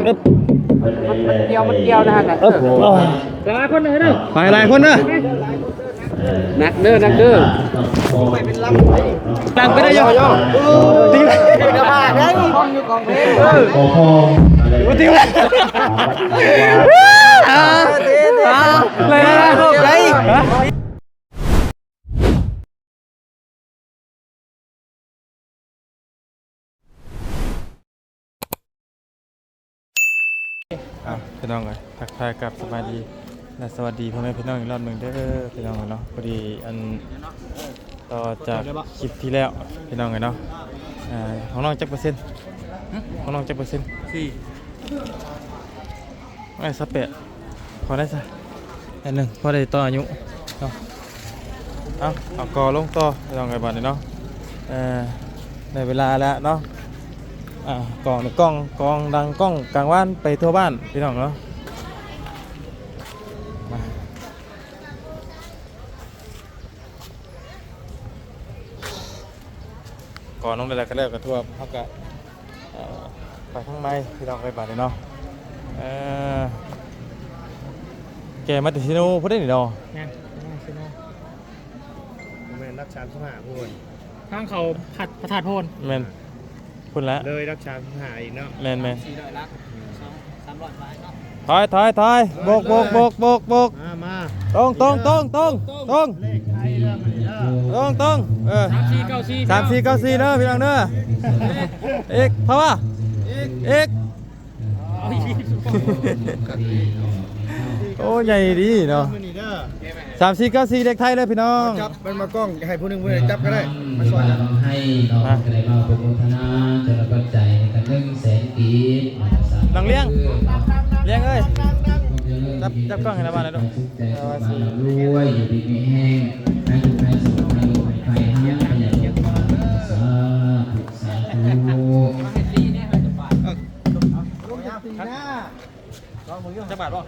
ມັນກ່ຽວ ມັນກ່ຽວນະຫັ້ນນະ ເອີ ຫຼາຍຄົນເດີ ໄປຫຼາຍຄົນເດີ ໜັກເດີ ໜັກເດີ ຕັ້ງໄປໄດ້ຢູ່ ຕິວ ຕິວ ອ່ະ ພີ່ນ້ອງເອີຍ ທັກທາຍກັບສະບາຍດີ ແລະ ສະຫວັດດີພໍ່ແມ່ພີ່ນ້ອງອີກລອບໜຶ່ງເດີພີ່ນ້ອງເນາະ. ພໍດີອັນ ຕໍ່ຈາກຄລິບທີ່ແລ້ວພີ່ນ້ອງເອີຍເນາະ ເອີ ຂອງນ້ອງຈັກເປີເຊັນ? ຂອງນ້ອງຈັກເປີເຊັນ? ສີ່ ໄດ້ຊາວແປດ ພໍໄດ້ຊະ ອັນໜຶ່ງ ພໍໄດ້ຕໍ່ອາຍຸເນາະ. ເອົາ ເອົາກໍລົງຕໍ່ພີ່ນ້ອງເອີຍ ບາດນີ້ເນາະ ເອີ ໄດ້ເວລາແລ້ວເນາະ. ອ່າ ກອງນີ້ ກອງ ກອງດັງ ກ້ອງກາງວານໄປທົ່ວບ້ານພີ່ນ້ອງເນາະ. ມາ ກອງລົງໄດ້ແລ້ວ ກະແລ້ວກະຖ້ວມ ເຮົາກະ ເອີ ໄປທາງໃໝ່ພີ່ນ້ອງເອີຍ ບາດນີ້ເນາະ. ເອີ ແກ່ມາແຕ່ຊີໂນພຸ້ນເດ້ນີ້ເນາະ. ແມ່ນ ມາແຕ່ຊີໂນ ບໍ່ແມ່ນຫຼັກສາມສິບຫ້າພຸ້ນ ທາງເຂົ້າພັດ ພະທາດໂພນ ແມ່ນ ພຸ້ນແຫຼະ ເລີຍຫຼັກສາມສິບຫ້າອີກເນາະ. ແມ່ນໆ ສີ່ຮ້ອຍຫຼັກ ສາມຮ້ອຍປາຍເນາະ. ຖອຍ ຖອຍ ຖອຍ ໂບກ ໂບກ ໂບກ ໂບກ ໂບກ ມາ ມາ ຕົງ ຕົງ ຕົງ ຕົງ ຕົງ ເລກໄທເດີ ຕົງ ຕົງ ເອີ ສາມສີ່ເກົ້າສີ່ ສາມສີ່ເກົ້າສີ່ເດີພີ່ນ້ອງເດີ. ອີກ ເທົ່າວ່າ ອີກ ອີກ ໂອ້ ໃຫຍ່ດີເນາະ ສາມສີ່ເກົ້າສີ່ ເລກໄທເດີພີ່ນ້ອງ. ຈັບ ມັນມາກ້ອງໃຫ້ຜູ້ໜຶ່ງ ຜູ້ໃດຈັບກໍໄດ້ ມາຊ່ອຍກັນ ໃຫ້ເນາະ ກໍໄດ້ມາໂປຣໂມທະນາ ຈະລະປັດໄຈໃຫ້ກັນ ໜຶ່ງແສນກີບ ນ້ອງລຽງ ລຽງເອີຍ ຈັບ ຈັບກ້ອງໃຫ້ລະບາດໜ່ອຍລູກ. ໃຫ້ສຸກໃຈສຸກໝານ ລ່ຳລວຍ ຢູ່ດີມີແຮງ ໃຫ້ທຸກໃຫ້ສຸກ ໃຫ້ໂລກໃຫ້ໄພ ຫາຍໄປຢ່າລົງມາ ສາທຸ ສາທຸ. ຈັກບາດບໍ່?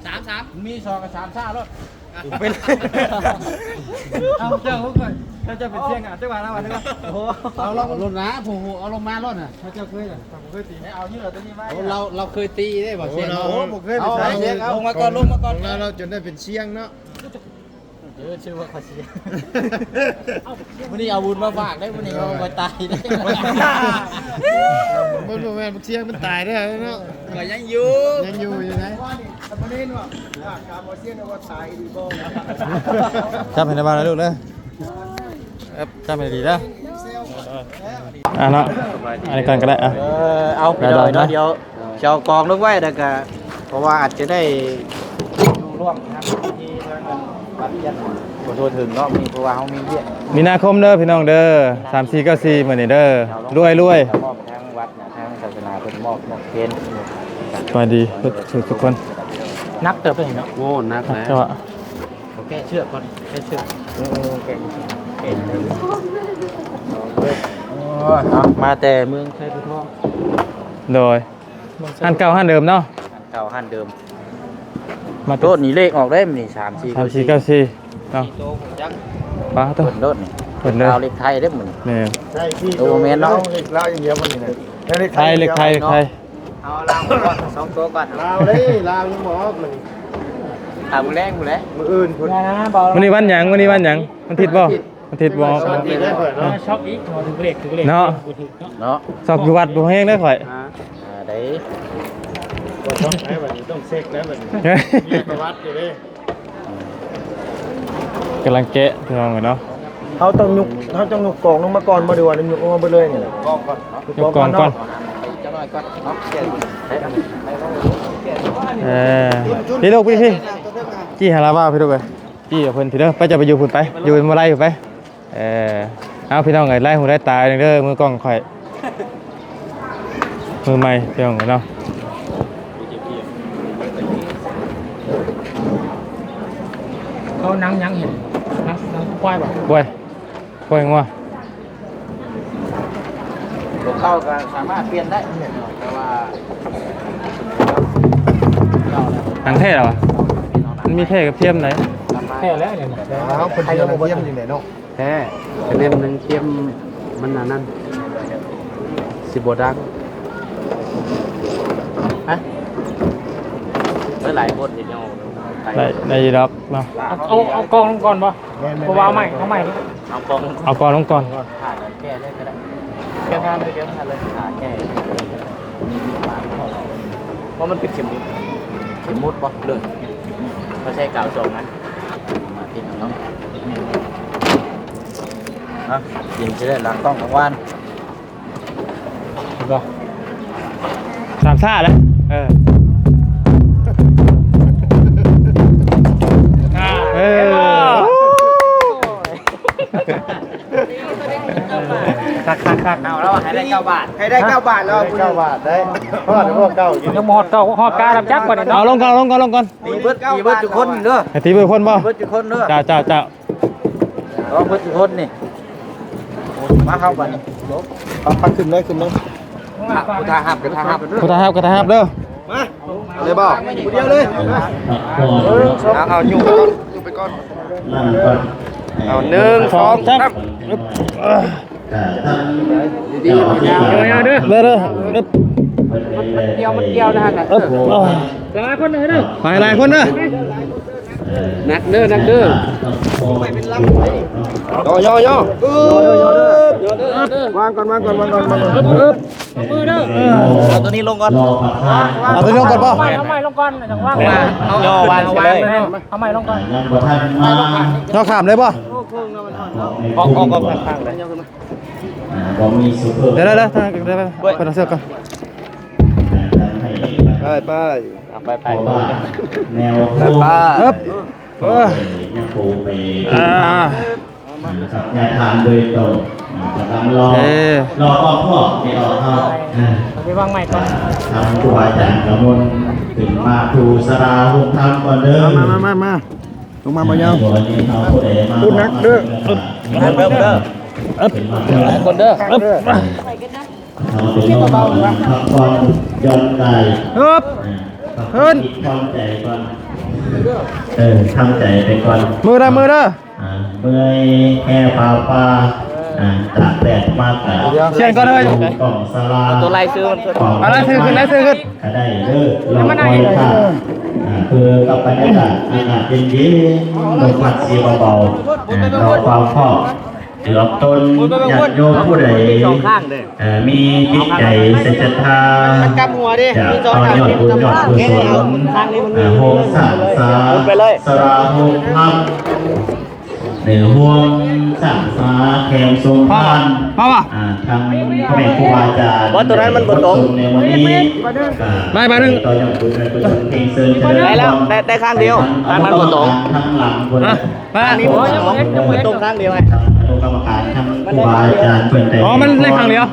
ສາມ ສາມ ມີສອງກັບສາມຊາໂລດ. ເປັນ ເອົາ ເຈົ້າ ເຈົ້າເປັນຊຽງອາ ຈັກບາດລະບາດນີ້. ໂອ້ ເອົາລົງ ເອົາລົງນະ ຜູ້ ເອົາລົງມາໂລດນະ. ເຈົ້າເຄີຍ ເຈົ້າເຄີຍຕີ ໃຫ້ເອົາຢູ່ລະຕົວນີ້ມາ. ໂອ້ ລາວ ລາວເຄີຍຕີເດ້ ບໍ່ຊຽງ. ໂອ້ ບໍ່ເຄີຍໄປໃສ່. ເອົາ ເອົາ ລົງມາກ່ອນ ລົງມາກ່ອນ ລາວຈົນໄດ້ເປັນຊຽງເນາະ. ເອີ ຊື່ວ່າຂ້ອຍຊຽງ. ມື້ນີ້ເອົາບຸນມາຝາກເດ້ ມື້ນີ້ເຮົາບໍ່ຕາຍເດ້. ບໍ່ ບໍ່ແມ່ນ ບໍ່ຊຽງມັນຕາຍເດ້ເນາະ. ກໍຍັງຢູ່ ຍັງຢູ່ຢູ່ນະ. ຈັບໃຫ້ລະບາດນະລູກເດີ. ເອີ ຈຳໃຫ້ດີເດີ. ອ່າເນາະ ອັນນີ້ກ່ອນກໍໄດ້. ອ່ະ ເອີ ເອົາໄປ ໄດ້ ເດີ ເນາະ ໄດ້ ດຽວຊິເອົາກອງລົງໄວ້ ແລ້ວກະ ເພາະວ່າອາດຈະໄດ້ ລວມທາງທີ່ທາງ ບັດວຽກ ຂໍໂທດເຖິງເນາະ ມື້ນີ້ ເພາະວ່າເຮົາມີວຽກ. ມີນາຄົມເດີພີ່ນ້ອງເດີ ສາມສີ່ເກົ້າສີ່ ມື້ນີ້ເດີ. ລວຍໆ ມອບທາງວັດນະ ທາງສາສະໜາເພິ່ນມອບ ມອບເຄນ. ສະບາຍດີທຸກຄົນ. ໜັກເຕີບເລີຍເນາະ. ໂອ້ ໜັກແຫຼະ. ເຈົ້າ ເອົາແກະເຊືອກກ່ອນ ແກະເຊືອກ. ເອີ ເອີ ເອີ ແກະເຊືອກ. ໂອ້ຍ ເອົາ ມາແຕ່ເມືອງໄຊພູທອງ. ໂດຍ ຮ້ານເກົ່າຮ້ານເດີມເນາະ. ຮ້ານເກົ່າຮ້ານເດີມ. ມາໂຕນີ້ເລກອອກໄດ້ມື້ນີ້ ສາມສີ່ເກົ້າສີ່ ເນາະ. ປາໂຕ ເພິ່ນໂລດນີ້ ເພິ່ນເດີ ເລກໄທເດ້ມື້ນີ້. ແມ່ນ ໂຕແມ່ນເນາະ. ເລກລາວຢ່າງດຽວມື້ນີ້ນະ. ເລກໄທ ເລກໄທ ເລກໄທ. ເອົາລາວກ່ອນ ສອງໂຕກ່ອນ. ລາວເດ້ ລາວຍັງບໍ່ອອກມື້ນີ້. ຖ້າມື້ແລງພຸ້ນແຫຼະ ມື້ອື່ນພຸ້ນ. ມື້ນີ້ວັນຫຍັງ? ມື້ນີ້ວັນຫຍັງ? ວັນທິດບໍ່? ວັນທິດບໍ່? ວັນທິດໄດ້ຂ້ອຍເນາະ. ຊອກອີກ ຖືກເລກ ຖືກເລກ ເນາະ ບໍ່ຖືກເນາະ. ຊອກຢູ່ວັດບໍ່ແຮງເດ້ຂ້ອຍ. ອ່າ ໄດ້ ບໍ່ຊອກໄດ້ບັດນີ້ ຕ້ອງເຊັກແລ້ວບັດນີ້. ມີປະຫວັດຢູ່ເດ້. ກຳລັງແກະພີ່ນ້ອງເອີຍເນາະ. ເຮົາຕ້ອງຍົກ ເຮົາຕ້ອງຍົກກອງລົງມາກ່ອນບໍ່ ຫຼືວ່າຍົກລົງມາເບິດເລີຍນີ້? ຍົກກອງກ່ອນເນາະ. ເອີ ພີ່ລູກ ພີ່ ພີ່ ຈີ່ຫາລາວາວ ພີ່ລູກເອີຍ. ຈີ່ເພິ່ນ ພີ່ເດີ ໄປ ເຈົ້າໄປຢູ່ພຸ້ນໄປ ຢູ່ມະໄລພຸ້ນໄປ. ເອີ ເອົາ ພີ່ນ້ອງເອີຍ ຫຼາຍຫູຫຼາຍຕາເດີ ມືກ້ອງຂ້ອຍ ມືໃໝ່ ພີ່ນ້ອງເອີຍເນາະ. ເຂົາໜັງຫຍັງເຫັນ? ໜັງ ໜັງຄວາຍບໍ່? ຄວາຍ ຄວາຍງົວ. ຕົວເກົ່າກໍສາມາດປ່ຽນໄດ້ ແຕ່ວ່າ ໜັງແທ້ລະວະ? ມັນມີແທ້ກັບທຽມໃດ? ແທ້ແລ້ວນີ້ນະ. ເອົາ ເພິ່ນຊິເອົາທຽມນີ້ແຫຼະເນາະ. ແທ້ ຄະແນນໜຶ່ງ ທຽມມັນອັນນັ້ນ ຊິບໍ່ດັງ. ຮະ ເອີ ຫຼາຍຄົນເຮັດຫຍັງ ໄດ້ ໄດ້ຢູ່ດອກເນາະ. ເອົາ ເອົາ ເອົາກ່ອງລົງກ່ອນບໍ່? ແມ່ນໆ ເພາະວ່າເອົາໃໝ່ ເອົາໃໝ່ ເອົາກ່ອງ ເອົາກ່ອງລົງກ່ອນ. ແກ້ເລີຍກໍໄດ້ ແກ້ຜ່ານເລີຍ ແກ້ຜ່ານເລີຍ ຫາແກ້ ເພາະມັນເປັນເຂັມໝຸດ ເຂັມໝຸດບໍ່ເລີຍ ເຂົາໃຊ້ກາວສອງອັນ ມາຕິດເອົາເນາະ. ນະ ກິນຊິໄດ້ຫຼັງກ້ອງກັງວານ ເຫັນບໍ່? ສາມຊາແລ້ວ ເອີ ເອີ ຄັກໆໆ ເອົາແລ້ວ ໃຫ້ໄດ້ເກົ້າບາດ ໃຫ້ໄດ້ເກົ້າບາດແລ້ວ ເກົ້າບາດໄດ້ ຮອດພວກເກົ້າກິນ ຍັງບໍ່ຮອດເກົ້າ ຮອດການຳຈັກບັດນີ້ເນາະ. ເອົາລົງກ່ອນ ລົງກ່ອນ ລົງກ່ອນ ຕີເບິດ ຕີເບິດທຸກຄົນເດີ ໃຫ້ຕີເບິດຄົນບໍ່? ເບິດທຸກຄົນເດີ ເຈົ້າ ເຈົ້າ ເຈົ້າ. ລອງເບິດທຸກຄົນນີ້ ມາເຮົາບັດນີ້ ປັບ ປັບຂຶ້ນເລີຍ ຂຶ້ນເລີຍ ຜູ້ທ່າຮັບກໍທ່າຮັບ ຜູ້ທ່າຮັບກໍທ່າຮັບເດີ ມາ ເລີຍບໍ່? ຜູ້ດຽວເລີຍ ເອົາ ເອົາ ຍົກໄປກ່ອນ ຍົກໄປກ່ອນ ເອົາ ໜຶ່ງ ສອງ ສາມ ເດີ ເດີ ມັນກ່ຽວ ມັນກ່ຽວນະຫັ້ນນະ ເອີ ຫຼາຍຄົນເດີ ໄປຫຼາຍຄົນເດີ. ໜັກເດີ ໜັກເດີ ຍໍໆໆ ວາງກ່ອນ ວາງກ່ອນ ວາງກ່ອນ ວາງກ່ອນ ເອີບ ເອົາມືເດີ ເອົາຕົວນີ້ລົງກ່ອນ ເອົາຕົວນີ້ລົງກ່ອນບໍ່? ເອົາໄມ້ ເອົາໄມ້ລົງກ່ອນ ຈັ່ງວາງ ຍໍວາງເລີຍ ເອົາໄມ້ລົງກ່ອນ ຍັງບໍ່ທັນມາ ຍໍຂ້າມເລີຍບໍ່? ອອກ ອອກ ອອກຂ້າງໆ ເລີຍ ອ່າ ບໍ່ມີຊຸບເປີ ດຽວໆໆ ເພິ່ນເອົາເສື້ອກ່ອນ ໄປໆ ເອົາໄປໆ ເອີບ ເອີ ຍັງບໍ່ໄປ ອ່າ ກັບຍາທານໂດຍຕົງ ກຳລັງລໍ ເອີ ລໍຄວາມພ້ອມໃຫ້ອອກເຮົາ ອ່າ ໄປວາງໄມ້ກ່ອນ ທາງຄູອາຈານກະມົນຂຶ້ນມາພູສາລາໂຮງທຳກ່ອນເດີ ມາ ມາ ມາ ມາ ລົງມາບໍ່ຍາວ ຜູ້ໜັກເດີ ເອີບ ເອີບ ເອີບ ຄົນເດີ ເອີບ ເຮົາໄປນອນພັກຜ່ອນຢ່ອນກາຍ ເອີບ ອ່າ ພັກຜ່ອນ ເອີບ ຈິດຜ່ອນໃຈກ່ອນ ເອີ ທຳໃຈໄປກ່ອນ ມືເດີ ມືເດີ ອ່າ ເມື່ອຍແຫ່ຜ້າປ່າ ອ່າ ຕາກແດດມາກະ ຂຽນກ່ອນເລີຍ ກອງສາລາ ເອົາຕົວລາຍຊື່ມັນຂຶ້ນ ເອົາລາຍຊື່ຂຶ້ນ ລາຍຊື່ຂຶ້ນ ກະໄດ້ເດີ ລໍຄອຍຖ້າ ອ່າ ຄືກັບບັນຍາກາດອາກາດເຢັນໆ ລົມພັດເສຍເບົາໆ ອ່າ ລໍຄວາມພ້ອມ ເອີ ອອກຕົນ ຍາດໂຍມຜູ້ໃດ ເອີ ມີຈິດໃຈສັດທາ ຈະຕໍ່ຍອດບຸນຍອດກຸສົນ ເອີ ໂຮງສ້າງສາ ສາລາໂຮງທຳ ເອີ ໂຮງສ້າງສາແຄມສົມພານ ອ່າ ທັງພໍ່ແມ່ຄູບາອາຈານ ບໍ່ ຕົວນັ້ນມັນບໍ່ຕົງ ໃນມື້ນີ້ ໄປ ໄປໜຶ່ງ ຕໍ່ຍອດບຸນຍອດກຸສົນ ເພງເຊີນ ໄດ້ແລ້ວ ໄດ້ ໄດ້ຂ້າງດຽວ ຂ້າງມັນບໍ່ຕົງ ທັງຫຼັງພຸ້ນ ອ່ະ ໄປ ອັນນີ້ບໍ່ຕົງ ຕົງຂ້າງດຽວ ອະນຸກຳມະການທັງຄູບາອາຈານເພິ່ນໄດ້ ອໍ ມັນໄດ້ຂ້າງດຽວ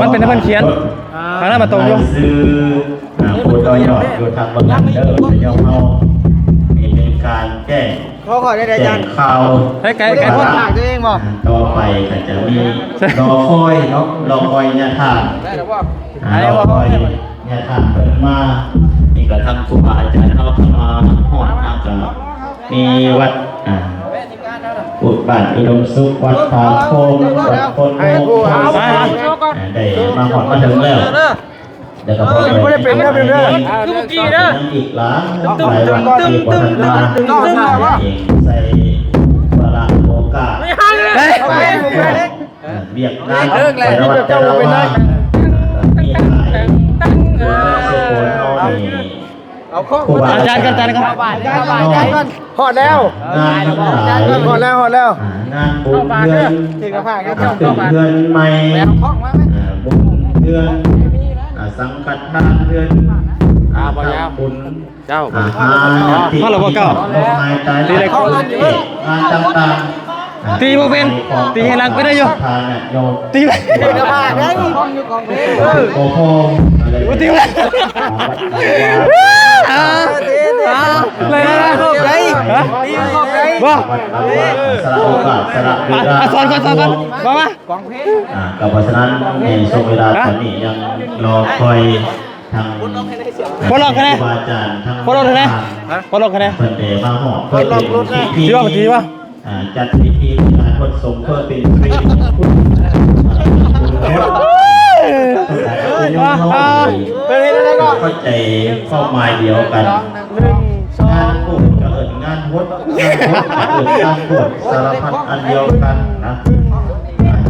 ມັນເປັນເພິ່ນຂຽນ ອ່າ ຂ້າງນັ້ນມັນຕົງຢູ່ ຊື່ ອ່າ ຜູ້ຕໍ່ຍອດຢູ່ທາງເບື້ອງຫຼັງເດີ ຍອດເຮົາ ນີ້ເປັນການແຈ້ງ ຂໍຂໍໄດ້ອາຈານ ແຈ້ງຂ່າວ ໃກ້ໆ ໃກ້ໆ ພວກ ຝາກຕົວເອງບໍ່? ອ່າ ຕໍ່ໄປກໍຈະມີ ລໍຄອຍເນາະ ລໍຄອຍຍາທ່ານ ອ່າ ລໍຄອຍຍາທ່ານເພິ່ນມາ ນີ້ກໍທາງຄູບາອາຈານເຮົາກໍມາຮອດ ເຮົາກໍ ມີວັດ ອ່າ ພຸດບ້ານອຸດົມສຸກ ວັດປ່າໂຄມ ວັດໂພນໂຮມ ໄປ ໄປ ໄປ ອ່າ ໄດ້ມາຮອດມາເຖິງແລ້ວ ແລ້ວກໍພໍໄດ້ ບໍ່ໄດ້ເປັນເດີ ເປັນເດີ ຄືເມື່ອກີ້ເດີ ຍັງອີກຫຼາຍ ຫຼາຍວັດທີ່ບໍ່ທັນມາ ເອີ ໃສ່ວາລະໂອກາດ ເອີ ວຽກງານແຕ່ລະວັດແຕ່ລະວາ ມີຫຼາຍ ເອີ ເຮົານີ້ ອາຈານກ່ອນ ອາຈານກ່ອນ ຮອດແລ້ວ ງານມັນຫຼາຍ ຮອດແລ້ວ ຮອດແລ້ວ ອ່າ ງານບຸນເຮືອນ ອ່າ ຂຶ້ນເຮືອນໃໝ່ ອ່າ ບຸນເຮືອນ ອ່າ ສັງຄະທານເຮືອນ ອ່າ ທຳບຸນ ເຈົ້າ ອ່າ ຫາຍາດຕິດ ພໍແລ້ວບໍ່ເກົ້າ ງານຕ່າງໆ ຕີບໍ່ເປັນ ຕີໃຫ້ຫຼັງໄປໄດ້ຢູ່ ຕີ ຕີບໍ່ເປັນ ເອີ ເອີ ໄດ້ ໄດ້ ບໍ່ ອ່າ ສອນກ່ອນ ສອນກ່ອນ ມາ ມາ ອ່າ ກໍເພາະສະນັ້ນ ໃນຊ່ວງເວລາຕອນນີ້ຍັງລໍຄອຍ ທາງ ປະລອກຄະແນນ ຄຮູບາອາຈານ ທາງ ປະລອກຄະແນນ ປະລອກຄະແນນ ເພິ່ນໄດ້ມາຮອດ ເພື່ອເປັນພິທີ ຊິວ່າ ຊິວ່າ ອ່າ ຈັດພິທີງານບົດສົງເພື່ອເປັນສິລິມຸງຄຸນ ອ່າ ບຸນເດືອນ ເອີ ເປັນເຮັດໄດ້ກໍ ເຂົ້າໃຈຄວາມໝາຍດຽວກັນ. ງານໂບດກໍເອີ້ນງານຫົດ ງານຫົດກໍເອີ້ນງານໂບດ ສາລະພັດອັນດຽວກັນນະ.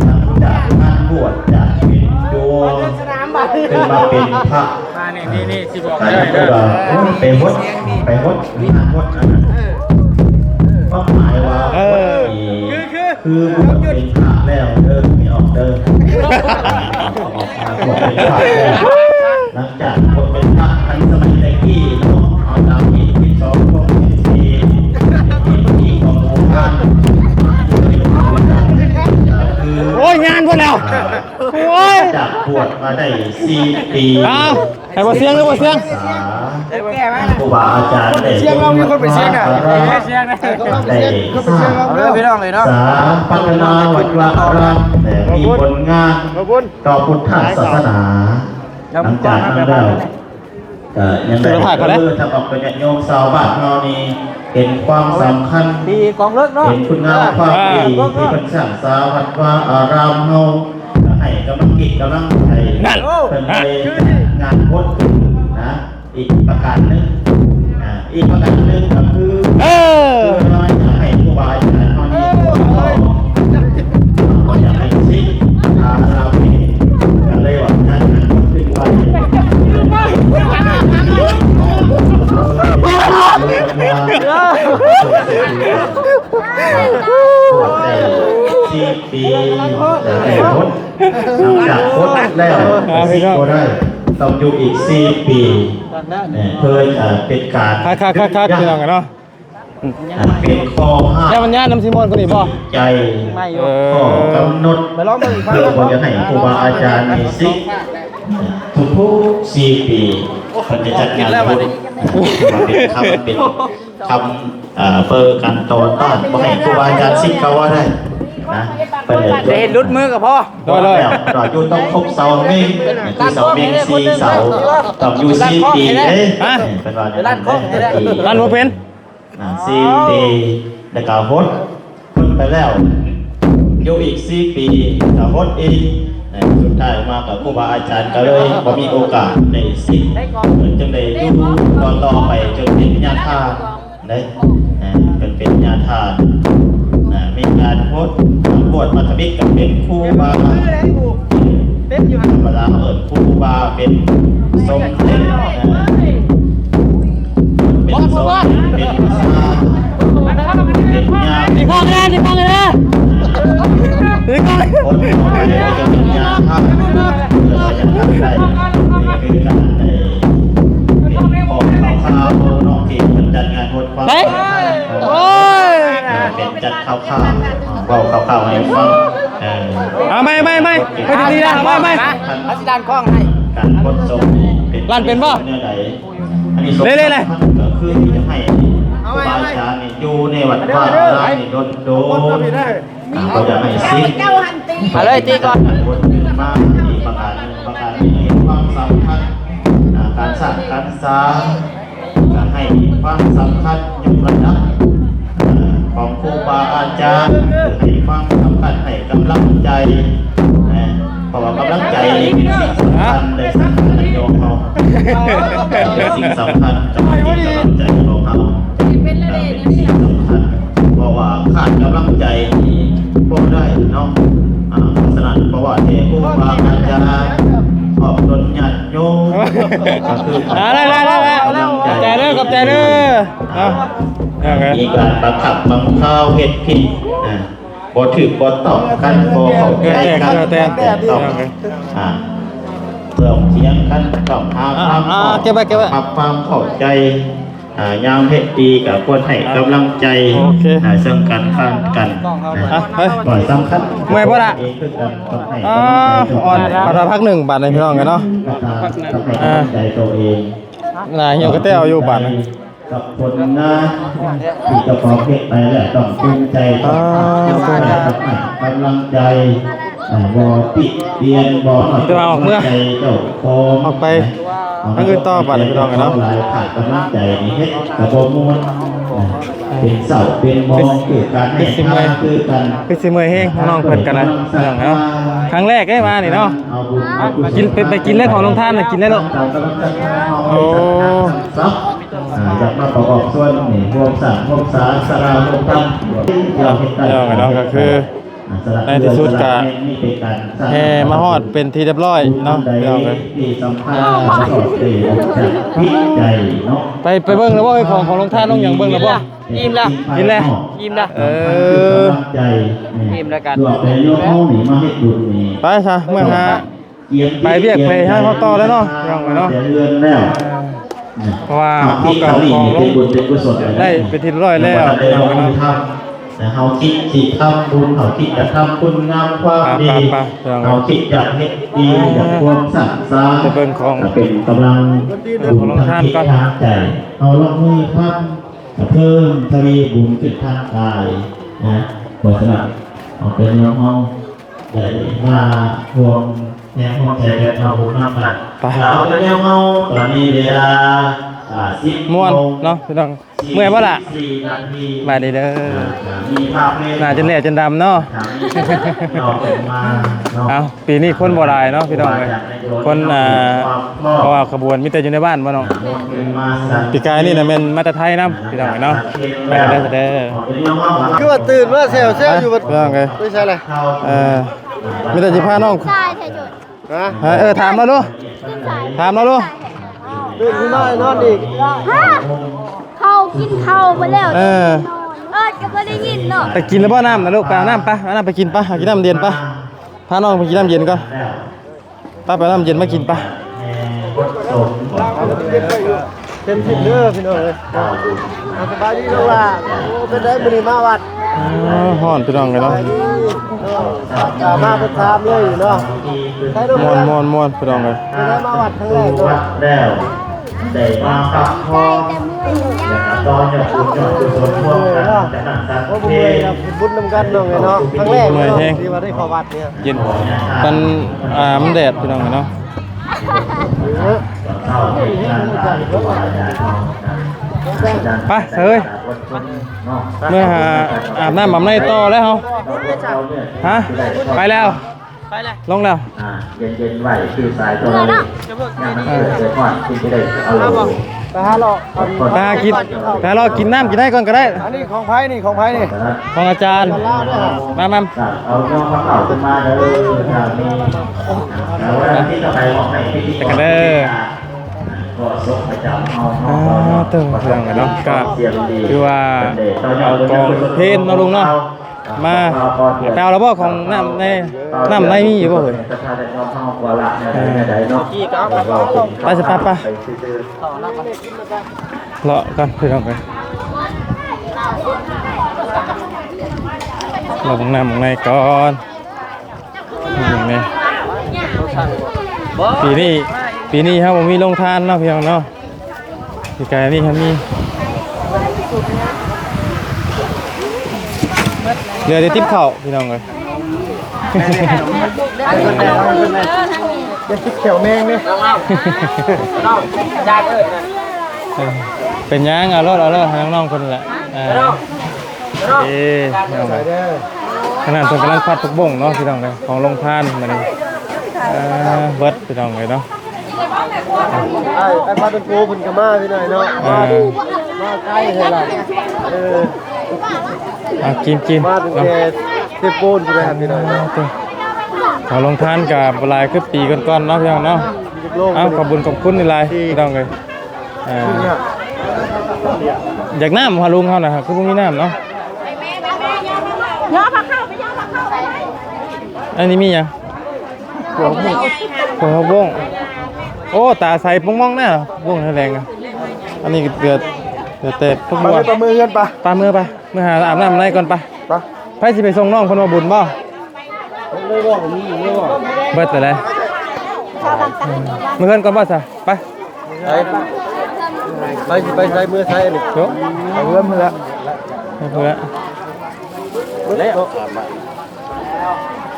ຫຼັງຈາກງານບວດຈາກເປັນໂຍມ ຂຶ້ນມາເປັນພະ ມານີ້ ນີ້ ນີ້ ຊິບອກ ກາຍເປັນວ່າ ໂອ້ຍ ໄປຫົດ ໄປຫົດ ງານຫົດອັນນັ້ນ ຄວາມໝາຍວ່າ ເອີ ຫົດນີ້ ຄື ຄື ຄືບວດເປັນພະແລ້ວເດີ ໃຫ້ອອກເດີ ອອກມາບວດເປັນພະແລ້ວ. ຈາກຄົນເປັນພະທັນສະໄໝແຕ່ກີ້ເນາະ ເອົາຕາມຮີດສິບສອງ ສິບສີ່ ຮີດຂອງໂບຮານ ໂອ້ຍ ຍານພຸ້ນແລ້ວ ໂອ້ຍ ຈາກບວດມາໄດ້ສີ່ປີ ເອົາ ໃຫ້ບໍ່ສຽງ ຫຼືບໍ່ສຽງ ຄູບາອາຈານໄດ້ ສຽງເຮົາມີຄົນໄປສຽງນະ ໄດ້ສ້າງ ເອີ ພີ່ນ້ອງເອີຍເນາະ ສາພັດທະນາວັດວາອາຣາມ ແລະ ມີຜົນງານ ຂອບຄຸນ ຕໍ່ພຸດທະສາສະໜາ. ຫຼັງຈາກນັ້ນແລ້ວ ກໍຍັງໄດ້ ເອີ ທາງອອກເປັນຍາດໂຍມຊາວບ້ານເຮົານີ້ ເຫັນຄວາມສຳຄັນ ດີກອງເລິກເນາະ ເຫັນຄຸນງາມຄວາມດີ ເອີ ທີ່ເພິ່ນສ້າງສາວັດວາອາຣາມເຮົາ ກໍໃຫ້ກຳລັງຈິດກຳລັງໃຈ ນັ້ນ ເພິ່ນໄດ້ຈັດງານບົດນະ ອີກປະການໜຶ່ງ ອ່າ ອີກປະການໜຶ່ງກໍຄື ເອີ ເພື່ອຢາກໃຫ້ຄູບາອາຈານເຮົານີ້ ບໍ່ຢາກໃຫ້ສິດທາລາເວ ກໍເລີຍວ່າງານນັ້ນຂຶ້ນໄປ ສີ່ປີ ແຕ່ຄົນ ຫຼັງຈາກຄົນແລ້ວ ອ່າ ສິບບໍ່ໄດ້ ຕ້ອງຢູ່ອີກສີ່ປີ ເອີ ເພື່ອຈະເປັນການ ຄັກໆໆໆ ພີ່ນ້ອງເນາະ ອ່າ ເປັນຂໍ້ຫ້າມ ແລ້ວມັນຍານນຳຊິມ່ວນກວ່ານີ້ບໍ່ ໃຈ ເອີ ຂໍ້ກຳນົດ ໄປລອງເບິ່ງອີກ ເພື່ອບໍ່ຢາກໃຫ້ຄູບາອາຈານມີສິດ ທຸກໆສີ່ປີ ເພິ່ນຈະຈັດງານບຸນ ເປັນຄຳ ເປັນ ຄຳ ເອີ ເປີກັນຕໍ່ຕ້ານ ບໍ່ໃຫ້ຄູບາອາຈານສິດເຂົາວ່າໄດ້ນະ ເພິ່ນເລີຍ ຈະເຫັນຫຼຸດມືກໍພໍ ໂດຍໆ ແລ້ວກໍຢູ່ຕ້ອງຄົບເສົາເມັງ ຄືເສົາເມັງສີ່ເສົາ ຕ້ອງຢູ່ສີ່ປີເດ້ ເພິ່ນວ່າຢ່າງນັ້ນເດ້ ລັນບໍ່ເປັນ ອ່າ ສີ່ປີ ແລ້ວກໍຫົດ ເພິ່ນໄປແລ້ວ ຢູ່ອີກສີ່ປີກໍຫົດອີກ ແລະ ສຸດທ້າຍມາກໍຄູບາອາຈານກໍເລີຍບໍ່ມີໂອກາດໄດ້ສິດ ເພິ່ນຈຶ່ງໄດ້ຢູ່ຕໍ່ໆໄປຈົນເປັນຍາທ່ານເດ້ ເພິ່ນເປັນຍາທ່ານ ອ່າ ມີການຫົດ ບວດມາທຳອິດກໍເປັນຄູບາ ເປັນຢູ່ ທຳມະດາເອີ້ນຄູບາເປັນສົມເດັດ ເປັນສົມເດັດ ເປັນຊາ ເປັນຍາ ຕິດກ້ອງແດ່ ຕິດກ້ອງແດ່ ຕິດກ້ອງ ຄົນຕໍ່ໄປກໍເປັນຍາທ່ານ ເພິ່ນວ່າຢາກໄດ້ ນີ້ຄືການໄດ້ເປັນຂອງຂ່າວໆເນາະ ທີ່ເພິ່ນຈັດງານ ເອີຍ ໂອ້ຍ ເປັນຈັດຂ່າວໆ ເວົ້າຂ່າວໆໃຫ້ຟັງ ເອີ ເອົາໃໝ່ໆໆ ໄປດີໆນະ ເອົາໃໝ່ໆ ເອົາຊິດັນກ້ອງໃຫ້ ການຂົນສົ່ງນີ້ເປັນ ລັນເປັນບໍ່ ແນວໃດ ອັນນີ້ ເລະໆ ກໍຄືຈະໃຫ້ ເອົາໃໝ່ໆ ຄູບາອາຈານນີ້ຢູ່ໃນວັດວາອາຣາມນີ້ດົນໆ ອ່າ ບໍ່ຢາກໃຫ້ສິ້ນ ເອົາເລີຍ ຕີກ່ອນ ການຂົນຂຶ້ນມາ ອີກປະການໜຶ່ງ ປະການນີ້ເຫັນຄວາມສຳຄັນ ອ່າ ການສ້າງການສາ ກະໃຫ້ຄວາມສຳຄັນຍົກລະດັບ ເອີ ຂອງຄູບາອາຈານ ໃຫ້ຄວາມສຳຄັນ ໃຫ້ກຳລັງໃຈ ເອີ ເພາະວ່າກຳລັງໃຈນີ້ເປັນສິ່ງສຳຄັນເດ້ ສຳຄັນນະໂຍມເຮົາ ເປັນສິ່ງສຳຄັນ ກຳລັງຈິດກຳລັງໃຈຂອງເຮົາ ເປັນສິ່ງສຳຄັນ ເພາະວ່າຂາດກຳລັງໃຈນີ້ບໍ່ໄດ້ເນາະ ອ່າ ສະນັ້ນ ບໍ່ວ່າແຕ່ຄູບາອາຈານ ອອກຕົນຍາດ ໂຍມ ກໍຄື ອ່າ ໄດ້ໆໆໆ ຂອບໃຈເດີ ຂອບໃຈເດີ ອ່າ ອ່າ ມີການບັງຄັບບັງຄາວເຮັດຜິດ ອ່າ ບໍ່ຖືກບໍ່ຕ້ອງກັນ ບໍ່ເຂົ້າໃຈກັນ ແຕ່ ແຕ່ ແຕ່ ແຕ່ຕ້ອງ ອ່າ ຕ້ອງຖຽງກັນ ຕ້ອງຫາຄວາມ ອ່າ ເກັບໄວ້ ເກັບໄວ້ ຮັບຄວາມເຂົ້າໃຈ ອ່າ ຍາມເຮັດດີກໍຄວນໃຫ້ກຳລັງໃຈ ໂອເຄ ອ່າ ເຊິ່ງກັນ ແລະ ກັນ ອ່າ ເຮີ້ຍ ກໍສຳຄັນ ເມື່ອຍບໍ່ລະ ນີ້ຄືການຕ້ອງໃຫ້ກຳລັງໃຈ ອ່າ ອ່ອນ ອ່ອນພັກໜຶ່ງບາດນີ້ພີ່ນ້ອງເອີຍເນາະ ອ່າ ໃຫ້ກຳລັງໃຈຕົວເອງ ໜ້າຫ່ຽວກະແຕ້ວຢູ່ບາດນີ້ ກັບຜົນງານທີ່ເຈົ້າຂອງເຮັດໄປແລ້ວ ຕ້ອງພູມໃຈ ຕ້ອງ ອ່າ ໃຫ້ກຳລັງໃຈ ອ່າ ບໍ່ຕິຕຽນ ບໍ່ນ້ອຍໃຈເຈົ້າຂອງ ອອກໄປ ທາງອື່ນຕໍ່ບາດນີ້ ພີ່ນ້ອງເອີຍເນາະ. ຫຼາຍຂາດກຳລັງໃຈນີ້ເຮັດກໍບໍ່ມ່ວນ ເປັນເສົາເປັນມອງຄືກັນ ຄືຊິເມື່ອຍ ຄືຊິເມື່ອຍແຮງ ນ້ອງເພິ່ນກໍໄດ້ ພີ່ນ້ອງເນາະ. ຄັ້ງແລກເດ້ມານີ້ເນາະ. ກິນ ໄປ ໄປກິນເລີຍ ຂອງໂຮງທານນະ ກິນເລີຍລູກ. ໂອ້ ຢາກມາປະກອບສ່ວນນີ້ ຮ່ວມສ້າງຮ່ວມສາສາລາຮ່ວມທຳ ພີ່ນ້ອງເນາະ. ກໍຄື ໃນທີ່ສຸດກະແຫ່ມາຮອດເປັນທີ່ຮຽບຮ້ອຍເນາະ ພີ່ນ້ອງເອີຍ. ໄປ ໄປເບິ່ງແລ້ວບໍ່ ຂອງ ຂອງໂຮງທານໂຮງຫຍັງ ເບິ່ງແລ້ວບໍ່? ອີ່ມລະ ກິນແລ້ວ ອີ່ມລະ ເອີ ອີ່ມລະກັນ ໄປຊະ ເມືອຫາ ໄປວຽກໄປຫາເຮົາຕໍ່ແລ້ວເນາະ ພີ່ນ້ອງເອີຍເນາະ. ເພາະວ່າເຮົາກໍເອົາຂອງລົງໄດ້ເປັນທີ່ຮຽບຮ້ອຍແລ້ວ ພີ່ນ້ອງເອີຍເນາະ. ແຕ່ເຮົາຄິດຊິທຳບຸນ ເຮົາຄິດຈະທຳຄຸນງາມຄວາມດີ ເຮົາຄິດຈະເຮັດດີ ຈາກຄວາມສ້າງສາ ໄປເບິ່ງຂອງ ເປັນກຳລັງ ເອີ ຂອງໂຮງທານກ່ອນ ທາງໃຈ ເຮົາລົງມືທຳ ເພີ່ມທະວີບຸນຂຶ້ນທາງກາຍນະ. ເພາະສະນັ້ນ ເອົາແຕ່ແນວເຮົາ ໄດ້ມາຮ່ວມແຮງຮ່ວມໃຈກັນເອົາບຸນນຳກັນ ໄປ ເອົາແຕ່ແນວເຮົາ. ຕອນນີ້ເວລາ ອ່າ ສິບໂມງ ມ່ວນເນາະ ພີ່ນ້ອງ. ເມື່ອຍບໍ່ລະ? ສະບາຍດີເດີ. ໜ້າຈົນແຫຼ້ຈົນດຳເນາະ. ເອົາ ປີນີ້ຄົນບໍ່ຫຼາຍເນາະ ພີ່ນ້ອງເອີຍ. ຄົນ ອ່າ ເພາະວ່າຂະບວນມີແຕ່ຢູ່ໃນບ້ານບໍ່ນ້ອງ. ປີກາຍນີ້ນະແມ່ນມາແຕ່ໄທນຳ ພີ່ນ້ອງເອີຍເນາະ. ໄປເດີ ໄປເດີ. ຄືວ່າຕື່ນມາແຊວໆຢູ່ ພີ່ນ້ອງເອີຍ ໄປໃສລະ? ເອີ ມີແຕ່ຊິພານ້ອງ ຮະ? ເອີ ຖາມລາວດູ ຖາມລາວດູ. ຕື່ນຂຶ້ນມານອນອີກ ຮະ? ເຂົາກິນເຂົ້າໝົດແລ້ວ ເອີ ເອີ ກໍບໍ່ໄດ້ຍິນເນາະ. ໄປກິນແລ້ວບໍ່ນ້ຳນະລູກ? ໄປເອົານ້ຳໄປ ເອົານ້ຳໄປກິນໄປ ຫາກິນນ້ຳເຢັນໄປ. ພານ້ອງໄປກິນນ້ຳເຢັນກ່ອນ ໄປ ໄປເອົານ້ຳເຢັນມາກິນໄປ. ເຕັມທີ່ເດີພີ່ນ້ອງເອີຍ. ອ່າ ສະບາຍດີນ້ອງຫຼ້າ. ໂອ້ ເປັນໃດມື້ນີ້ມາວັດ? ອ່າ ຮ້ອນພີ່ນ້ອງເອີຍເນາະ. ອ່າ ມາເພິ່ນຖາມເລີຍເນາະ. ມ່ວນໆໆ ພີ່ນ້ອງເອີຍ. ເປັນໃດມາວັດຄັ້ງແລກເນາະ? ແລ້ວໄດ້ມາພັກຜ່ອນ ແລ້ວກໍຕໍ່ຍອດບຸນຍອດກຸສົນຮ່ວມກັນ ຈາກນັ້ນສັດເທ ເຮັດບຸນນຳກັນນ້ອງເອີຍເນາະ. ຄັ້ງແລກເນາະທີ່ວ່າໄດ້ເຂົ້າວັດ. ເຢັນ ມັນ ອ່າ ມັນແດດ ພີ່ນ້ອງເອີຍເນາະ. ໄປເອີຍ ເມືອຫາອາບນ້ຳອາບໃນຕໍ່ແລ້ວເຮົາ. ຮະ? ໄປແລ້ວ ໄປແລ້ວ ລົງແລ້ວ. ອ່າ ເຢັນໆ ໄວ້ ຄືສາຍໂທລະເລກ ຍາມມັນເກີດໄປຮອດ ຄືຊິໄດ້ເອົາ ໄປຫາເລາະ ໄປຫາກິນ ໄປຫາເລາະກິນນ້ຳກິນໄດ້ກ່ອນກໍໄດ້. ອັນນີ້ຂອງໃຜນີ້? ຂອງໃຜນີ້? ຂອງອາຈານ. ມາ ມາ ເອົານ້ອງມາເຂົ້າຂຶ້ນມາເດີ. ເຈົ້ານີ້ ແລ້ວວັນທີຕໍ່ໄປມອບໃຫ້ພິທີກອນ ເດີ. ກໍສົບປະຈຳເຮົາເນາະ. ອ່າ ເຕີ ພີ່ນ້ອງເນາະ ກໍຄືວ່າເອົາກອງເພນເນາະ ລຸງເນາະ. ມາ ໄປເອົາແລ້ວບໍ່ ຂອງນ້ຳໃນ ນ້ຳໃນມີຢູ່ບໍ່ເອີຍ? ເອີ ໄປຊະ ໄປ ໄປ ເລາະກ່ອນ ພີ່ນ້ອງເອີຍ. ເລາະເບິ່ງນ້ຳຂ້າງໃນກ່ອນ. ນີ້ ປີນີ້ ປີນີ້ເຮົາບໍ່ມີໂຮງທານເນາະ ພີ່ນ້ອງເນາະ. ປີກາຍນີ້ເຮົາມີ ເຫຼືອແຕ່ຕິບເຂົ້າ ພີ່ນ້ອງເອີຍ. ຢ່າຕິດແຂວແມງເດ້. ເປັນຫຍັງ ເອົາໂລດ ເອົາໂລດ ໃຫ້ນ້ອງໆເພິ່ນແຫຼະ. ເອີ ເອີ ພີ່ນ້ອງເອີຍ. ຂະໜາດເພິ່ນກຳລັງພັດຜັກບົ້ງເນາະ ພີ່ນ້ອງເອີຍ ຂອງໂຮງທານມື້ນີ້. ເອີ ເບິດ ພີ່ນ້ອງເອີຍເນາະ. ອ້າຍ ອ້າຍພາດໂກເພິ່ນກໍມາ ພີ່ນ້ອງເນາະ. ເອີ ມາ ມາໄກແທ້ລະ. ເອີ ອ່ະ ກິນ ກິນ ມາຕັ້ງແຕ່ເຊໂປນພຸ້ນແຫຼະ ພີ່ນ້ອງເນາະ. ເອົາ ໂຮງທານກໍບໍ່ຫຼາຍຄືປີກ່ອນໆເນາະ ພີ່ນ້ອງເນາະ. ເອົາ ຂອບບຸນຂອບຄຸນຫຼາຍໆ ພີ່ນ້ອງເອີຍ. ເອີ ຢາກນ້ຳຫາລຸງເຮົານະ ຄືບໍ່ມີນ້ຳເນາະ. ເຍາະພາເຂົ້າໄປ ເຍາະພາເຂົ້າໄປ. ອັນນີ້ມີຫຍັງ? ຫົວ ຫົວບົ້ງ. ໂອ້ ຕາໃສປົງມອງນະ ບົ້ງແຫຼງ. ອັນນີ້ເກືອ ເກືອແຕກ. ພວກ ປະເມືອ ເມືອເຮືອນປະ ປະເມືອ ປະເມືອ ຫາອາບນ້ຳໃນກ່ອນປະ. ປະ ໃຜຊິໄປສົ່ງນ້ອງເພິ່ນມາບຸນບໍ່? ເບິດແລ້ວໃດ. ເມືອເຮືອນກ່ອນບໍ່ຊະ? ໄປ ໄປ ໄປຊິໄປໃສ ເມືອໃສນີ້? ໂຈະ ເອົາເຮືອນເມືອ ເມືອ ເມື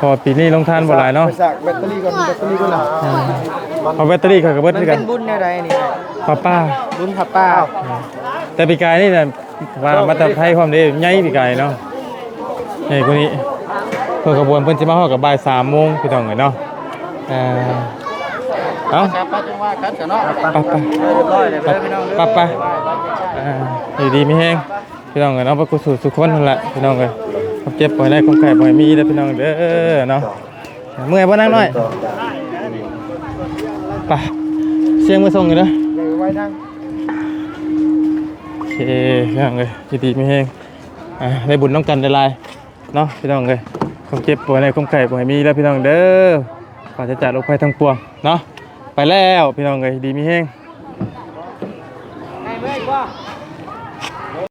ອ. ເພາະວ່າປີນີ້ລົງທານບໍ່ຫຼາຍເນາະ ໄປສາກແບັດເຕີຣີກ່ອນ ແບັດເຕີຣີກ່ອນນະ ເອົາແບັດເຕີຣີຂ້ອຍກໍເບິດ ມັນຄືກັນ ເປັນບຸນແນວໃດນີ້? ຜ້າປ່າ ບຸນຜ້າປ່າ ອ່າ ແຕ່ປີກາຍນີ້ນະ ວ່າມາແຕ່ໄທພ້ອມເດ້ ໃຫຍ່ປີກາຍເນາະ ໃຫຍ່ກວ່ານີ້ ເພິ່ນຂະບວນເພິ່ນຊິມາຮອດກໍບ່າຍສາມໂມງ ພີ່ນ້ອງເອີຍເນາະ ເອີ ເອົ້າ ໄປໆ ໄປໆ ເອີ ຮຽບຮ້ອຍແລ້ວເດີ ໄປ ພີ່ນ້ອງເດີ ໄປໆ ອ່າ ຢູ່ດີມີແຮງ ພີ່ນ້ອງເອີຍເນາະ ເບິດສູ່ສູ່ຄົນຫັ້ນແຫຼະ ພີ່ນ້ອງເອີຍ ຄວາມເຈັບບໍ່ໃຫ້ໄດ້ ຄວາມໄຂ້ບໍ່ໃຫ້ມີເດີ ພີ່ນ້ອງເດີເນາະ ເມື່ອຍບໍ່ນາງນ້ອຍ? ໄປ ສຽງມາສົ່ງຢູ່ເດີ ໂອເຄ ພີ່ນ້ອງເອີຍ ຢູ່ດີມີແຮງ ອ່າ ໄດ້ບຸນນຳກັນຫຼາຍໆ ເນາະ ພີ່ນ້ອງເອີຍ ຄວາມເຈັບບໍ່ໃຫ້ໄດ້ ຄວາມໄຂ້ບໍ່ໃຫ້ມີເດີ ພີ່ນ້ອງເດີ ປາສະຈາກໂລກໄພທັງປວງເນາະ ໄປແລ້ວ ພີ່ນ້ອງເອີຍ ຢູ່ດີມີແຮງ.